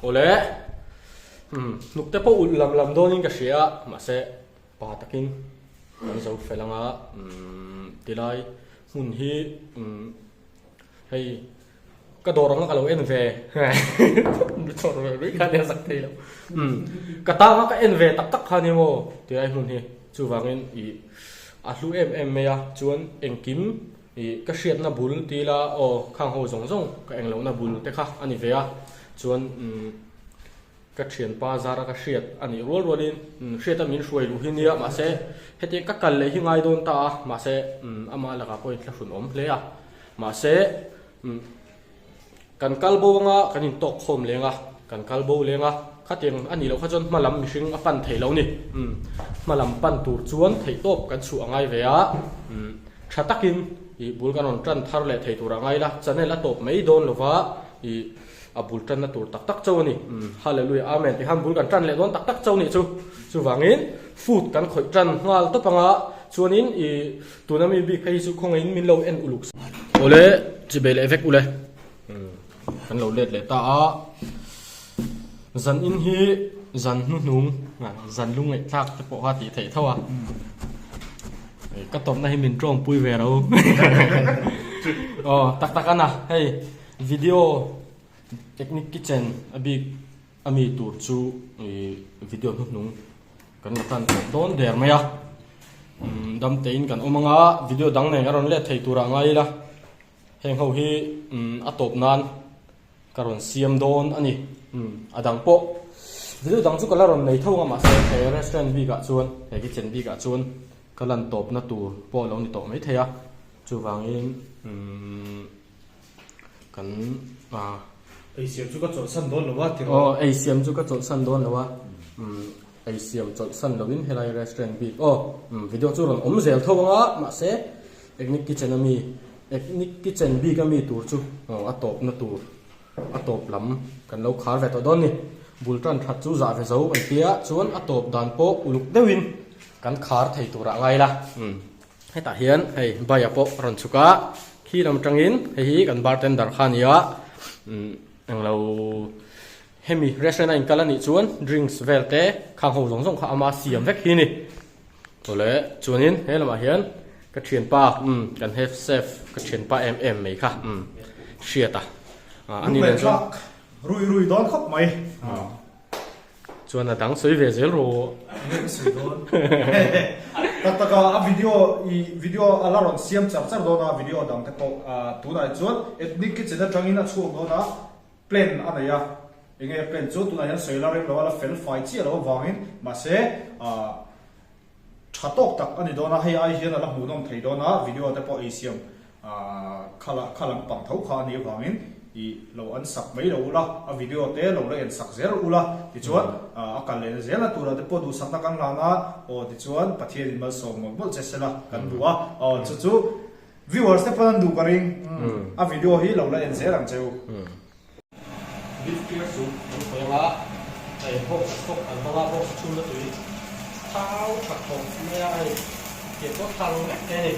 Awle, umm hnuk te pawh ulh lam lam dawnin ka hria a, mahse pa takin kan zo fel anga umm tilai hmun hi umm hei ka dawr anga ka lo en ve chawr ve rih kha nia zak thei lo umm ka tanga ka en ve tak tak kha nia maw tilai hmun hi chuvangin ih a hlu em em mai a chuan engkim Ih, ka hriatna bul ti ila aw, khang ho zawng zawng ka eng lohna bul te kha a ni ve a, chuan umm ka thianpa zara ka hriat a nih rual rualin umm hriata min hruai luh hi nia mahse hetiang ka kal leh hi ngai dawn ta a, mahse umm ama lakah pawhin thlahrun awm hle a, mahse umm. Kan kal bo anga kan intawk khawm leng a, kan kal bo leng a, khatiang a nih loh kha chuan hma lam mihring a pan thei lo ni. Umm, hma lam pan tur chuan theihtawp kan chhuah a ngai ve a, umm, tha takin ih bul kan rawn tan thar leh thei tur a ngai la, channel a tawp mai dawn lova ih a bul tanna tur tak tak chauh a ni. Umm, Hallelujah, Amen tih khan bul kan tan leh dawn tak tak chauh nih chu. Chuvangin food kan khawih tan nghal tawp anga chuanin ih Tuna mi bik phei hi chu khawngaihin min lo en uluk. Awle chi bei leh vek ule. Kan lo let leh ta a. Zan in hi zan hnuhnung zan lung ngaih thlak te pawh kha tih theih tho a. Ka tawpna hi min tawng pui ve ro. Aw tak tak ana hei video technique kitchen a bik a mi tur chu video hnuhnung Kan la tan tawh dawn der mai a, umm dam tein kan awm anga video dang nen ka rawn let thei turah ngai ila, heng ho hi umm a tawp nan ka rawn siam dawn a ni, umm a dang pawh video dang chu ka la rawn nei tho anga mahse he restaurant bikah chuan he kitchen bikah chuan ka lan tawpna tur pawh a lo ni tawh maithei a, chuvangin umm. Kan ah. Ei siam chu ka chawlhsan dawn lo a tiraw? Aw, ei siam chu ka chawlhsan dawn lo a. Umm, ei siam chawlhsan lovin helai restaurant bik aw, umm video chu rawn awm zel tho ang a, mahse Eknik Kitchen a mi, Eknik Kitchen bik a mi tur chu aw a tawpna tur, a tawp lam kan lo khar ve tawh dawn ni. Bul tan that chu zah ve zo kan tia, chuan a tawp dan pawh uluk deuhin kan khar thei turah ngai la. Umm. Hetah hian hei Baia pawh a rawn chhuk a, khi lam atangin hei hi kan bartender kha a ni a, umm englo hemi restaurant a inkal a nih chuan drinks vel te khang ho zawng zawng kha ama siam vek hi a ni. Awle chuanin he lamah hian ka thianpa umm kan head chef ka thianpa em em mai kha umm hriat a, a ni nen chuan. Rui rui dawn khawp mai. Chuan a dang sawi ve zel rawh. Enge ka sawi dawn? Tak tak a, a video i video a la rawn siam char char dawn a, video dang te pawh tunah chuan ethnic kitchen atangin a chhuak dawn a, plan a nei a, enge a plan chu tunah hian sawi la rem lo a, la fel fai chiah lo avangin mahse tha tawk tak a ni dawn a, hei ai hian a la hmuhnawm thei dawn a, video te pawh ei siam kha kha lampang tho kha a nih avangin ih lo an sak mai lo ula, a video te lo la en sak zel ula, tichuan a kal lehna zelna turah te pawh duhsakna kan hlan a, aw tichuan Pathianin malsawm mawlh mawlh che sela kan duh a, aw chu chu viewers te pawn an duh ka ring, a video hi lo la en zel ang che u. Beef clear soup kan sawi anga hei box stock kan hmang a, box chhunga tui thau that tawh mai a hei ke pawh thang vek thei a ni.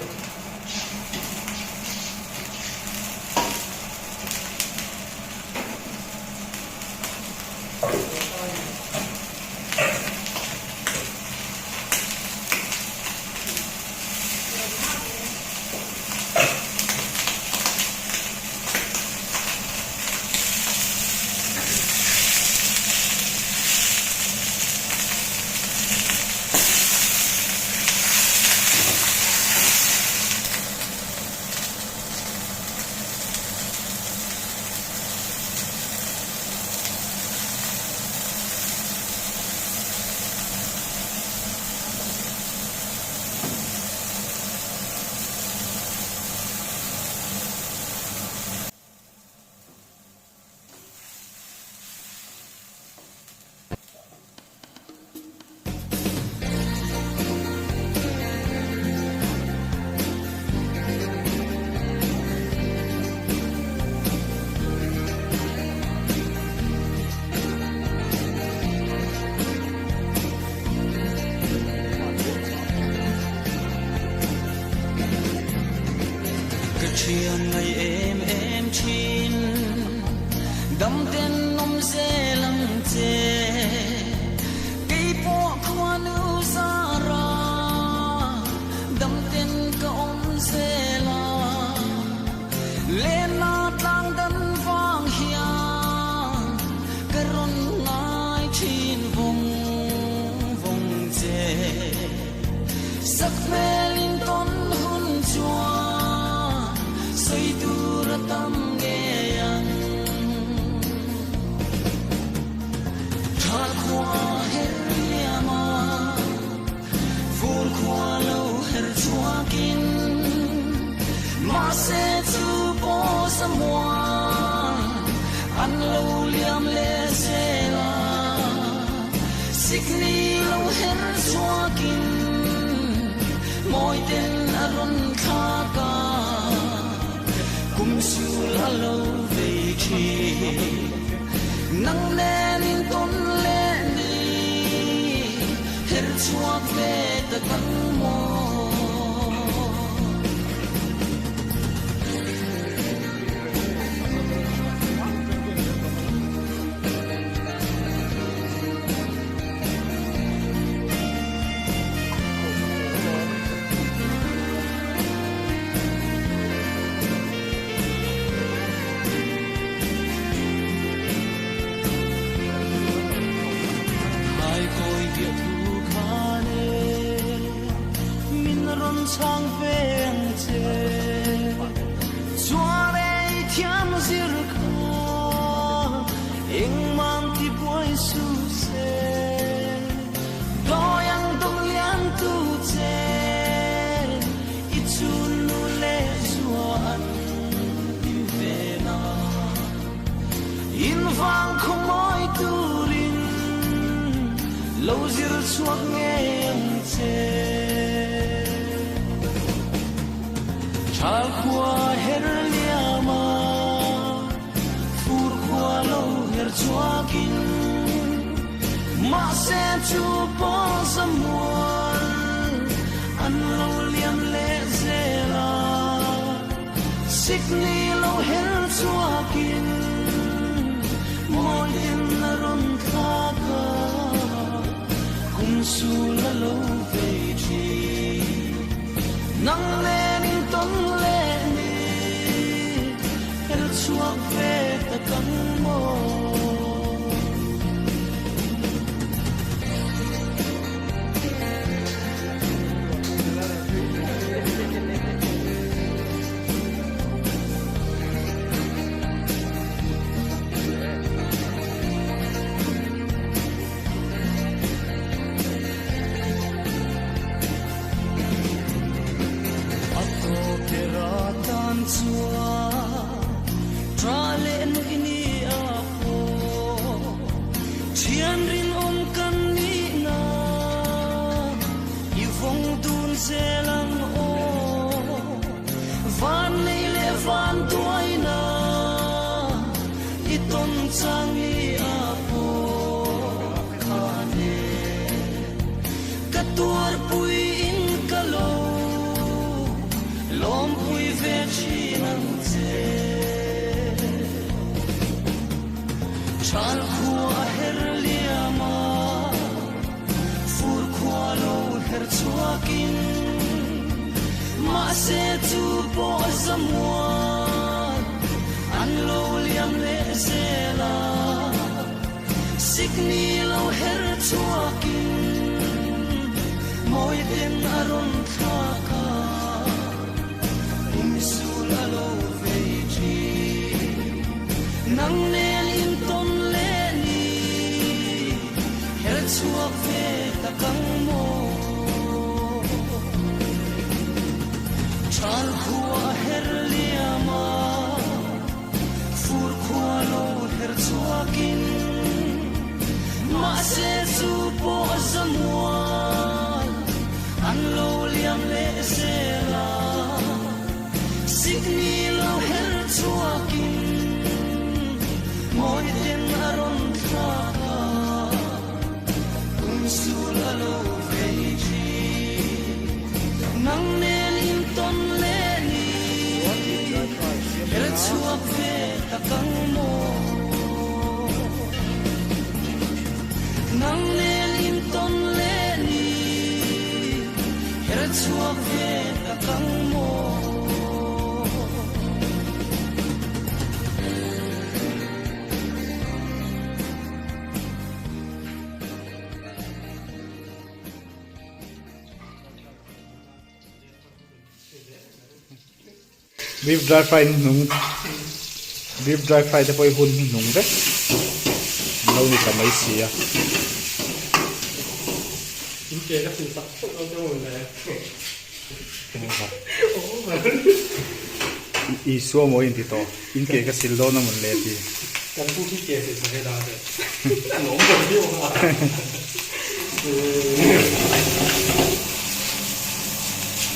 Mawiten a rawn thlak a, kum sul a lo vei thin. Nang nen in tawn leh ni, her chhuak ve ta kang maw. Haikawi biathu khan e min rawn chhang ve ang che Chuan ei thiam zir kha engmang ti buai suh se Dawi ang dawng lian tu che i chun nu leh zuan in ve na In vang khaw mawi turin lo zir chhuak ngei ang che. Thal khua her liam a, fur khua lo her chhuakin mahse chu pawh zamual an lo liam leh zel a, sikni lo her chhuakin mawiin a rawn thlak a, kum sul a lo vei thin. Nang nen in tawn leh ni her chhuak ve ta kang maw? A tawp ber atan chuan tha leh nuih ni a pawh thian rinawm kan nihna i vawng dun zel ang aw van nei leh van tuaina i tawn chang ni a pawh khan e. Ka tuarpui in ka lo lawmpui ve thin ang che. Chal khua her liam a, fur khua lo her chhuakin, mahse chu pawh zamuan an lo liam leh zel a. Sikni lo her chhuakin mawiten a rawn thlak a, insul a lo vei thin. Nang nen intawn leh ni her chhuak ve tak ang maw? Chal khua her liam a. Fur khua lo her chhuakin mahse chu pawh zamual an lo liam leh zel a, sikni lo her chhuakin mawiten a rawn thlak a, kum sul a lo vei thin. Nang nen intawn leh ni. Her chhuak ve tak ang maw? Nang nen intawn leh ni. Her chhuak ve tak ang maw? Beef dry fry hnuhnung beef dry fry te pawh hi hun hnuhnung vek an lo ni ta mai si a. Isua maw inti tawh in ke ka sil dawn a mawn le ti.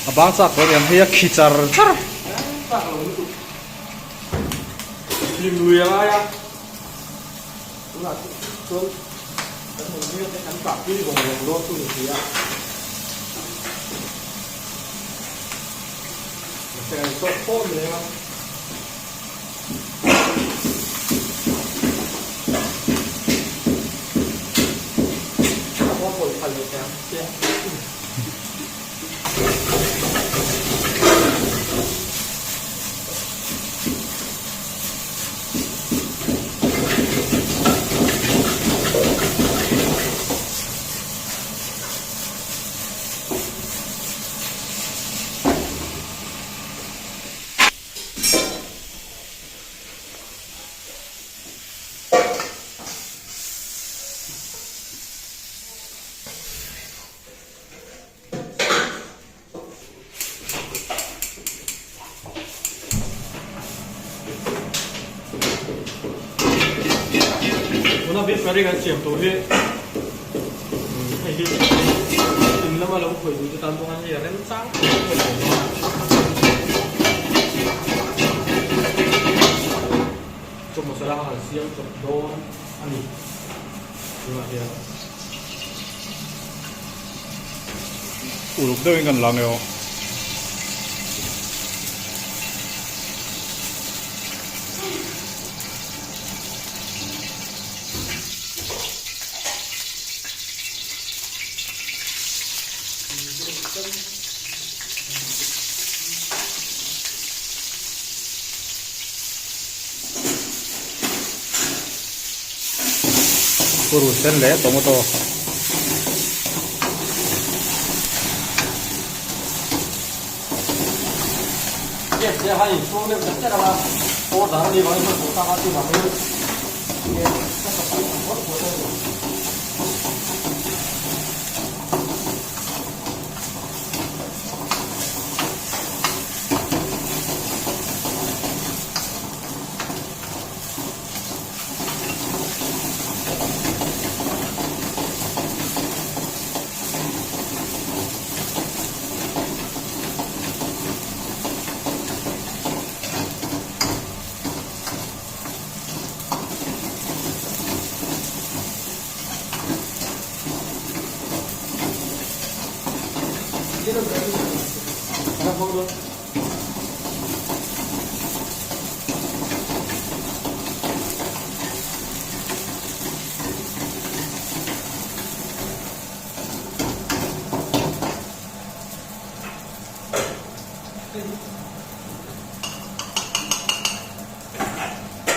A bang chak tawh aniang hei a khi char char. Chak lo lutuk. Hlim lui a ngai a. Tunah chuan kan hmu mek te kan kah pui vawng vawng dawn chu ni si a. Mahse kan sawt khawm leng a. Tuna beef curry kan siam tur hi hei hi in lama lo khawih duh te tan pawh hian hei a remchang khawp mai chaw masala kha kan siam chawp dawn a ni tunah hian. Uluk deuhin kan lang e aw. Puru sen leh tomato.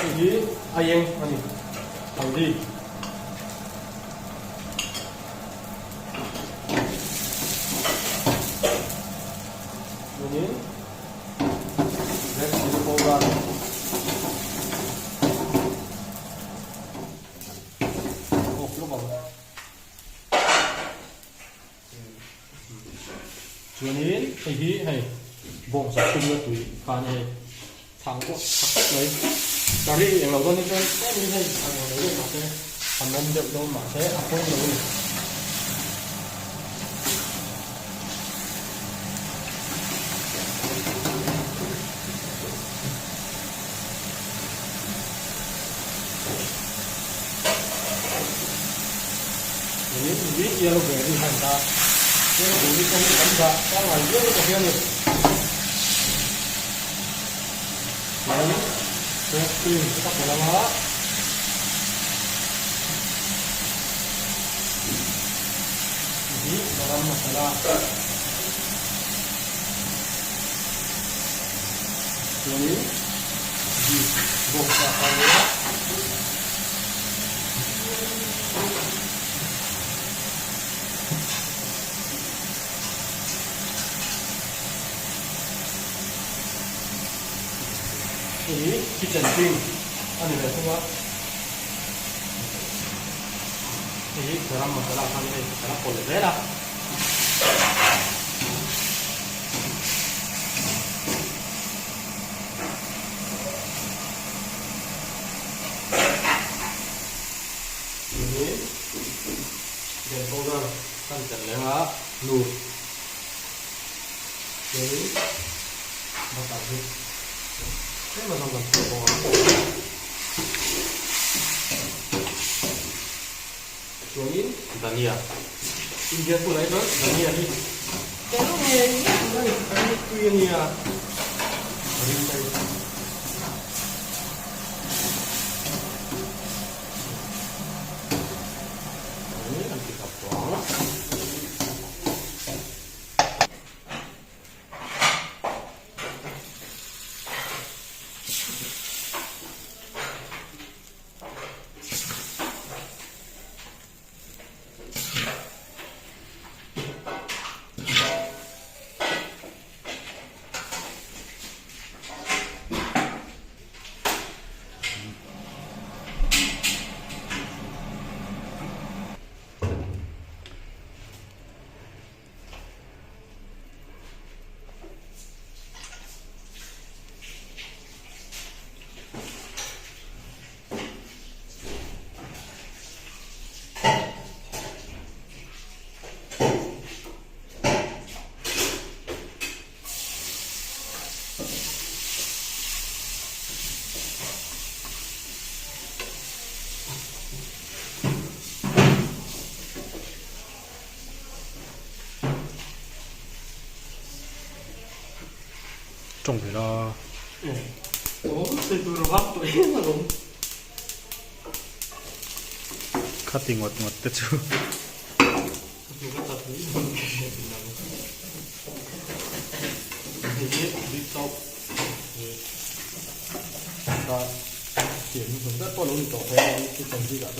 Hei hi a eng a ni haldi. Chuanin red chilli powder awk lawk ang. Chuanin hei hi hei bawngsa tumna tui kha a ni hei chhang pawh tha khawp mai. Curry englo dawn hi chuan tlemin hei a nuam lo deuh mahse a nawm deuh dawn mahse a pawi lo a ni. Hi yellow berry kha an dah a, yellow berry pawh hi kan dah pangngai viau ka hria a ni. Chuan fresh cream ka pawlh ang a. Hi garam masala. Chuanin beef bawk kha a nia. Hei hi kitchen king a ni ve thung a. Hei hi garam masala khan hei kan a pawlh zel a. Tuni den powder kan telh leng a nu. Chuanin butter hi tlem a zawng kan chhuah bawk a. Chuanin dhania Indian food ah hi chuan dhania hi tel ngei ngei tur a ni a tui a nia a rim te hi. An ti kap tawh ang. Tawng ve la. Khati ngawt ngawt te chu.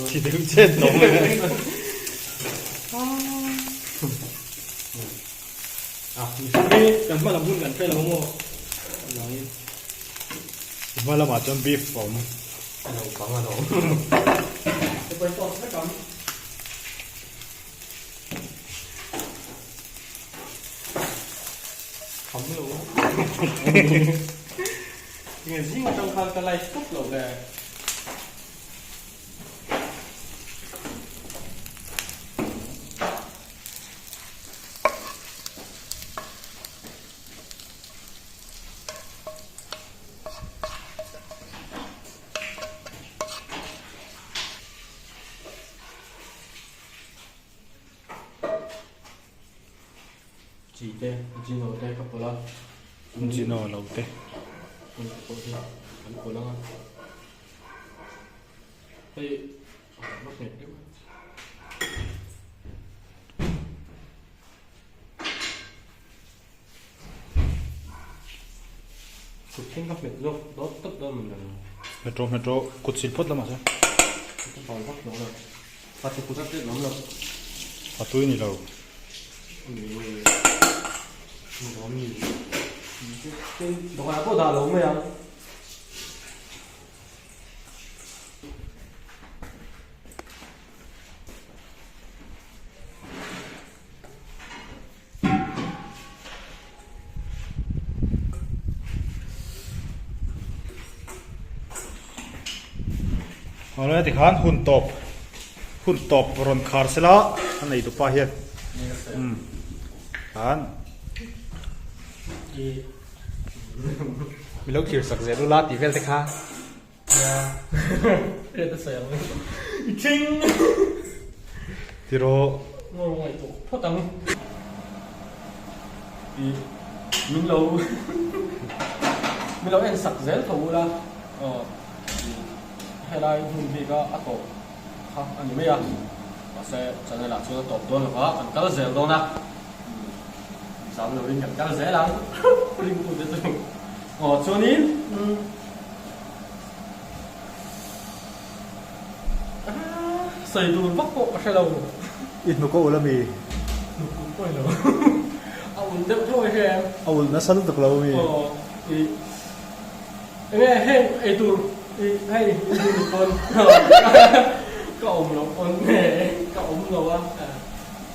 Thi deuh chen tawh mai a. Hma lamah chuan beef a awm. Kham lo Nge zing atang khan ka light tawp loh le. Chi te, Gino te ka pawlh a. Gino lo te. Heng te pawh hi kan pawlh ang a. Hei a va nghet deuh a. Kut thleng ka hmet zawk dawt tawp dawn min lo. Hmet rawh hmet rawh kut sil phawt lamah chuan. Ka fal vak lo la. A chu kut a tet lawm lo. A tui ni lo. Ni lawm ni. Dawhkanah pawh dah lo mai ang. Awle tikhan hun tawp hun tawp rawn khar sela a nei tupa hian umm khan mi lo thlir sak zel ula tih vel te kha. Ti rawh. Min lo min lo en sak zel tho ula helai hmun hi ka a tawp kha a ni mai a mahse channel ah chuan a tawp dawn lova kan kal zel dawn a zam lo in kan kal zel ang ringtute chu aw chuanin. Sawi tur vak pawh ka hre lo. I hnuk a ulh ami? Hnuk ulh pawh ni lo. A ulh deuh tho a hre em? A ulh nasa lutuk lo ami? Aw i enge heng eitur i hei i duh lut pawn ka awm lo pawn nge ka awm lo a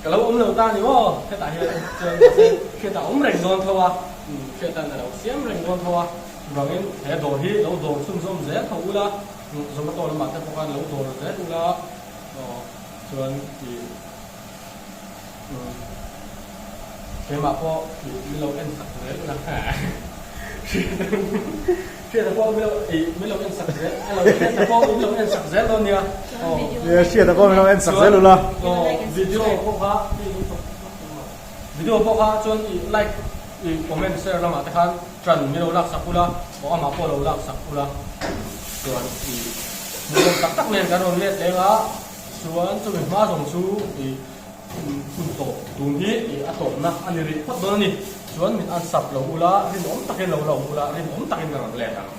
ka lo awm lo ta ni maw hetah hian chuan mahse hriatah awm reng dawn tho a hriatan a lo siam reng dawn tho a. Chuvangin he dawr hi lo dawr chhunzawm zel tho ula, Zomato lamah te pawh khan lo dawr zel ula chuan i Keimah pawh min lo en sak zel ula. Hriata pawh min lo min lo en sak zel a lo Hriata pawh min lo en sak zel dawn nia. Aw. Hriata pawh min lo en sak zel ula. Aw video pawh kha video pawh kha chuan i like i comment share lamah te khan tran min lo lak sak ula aw amah pawh lo lak sak ula chuan i hmuhnawm tak tak nen kan rawn let leng a chuan chumi hma zawng chu i Hun tawp tun hi ih a tawpna a ni rih phawt dawn a ni. Chuan min unsub lo ula, rinawm takin lo la awm ula, rinawm takin ka rawn let ang.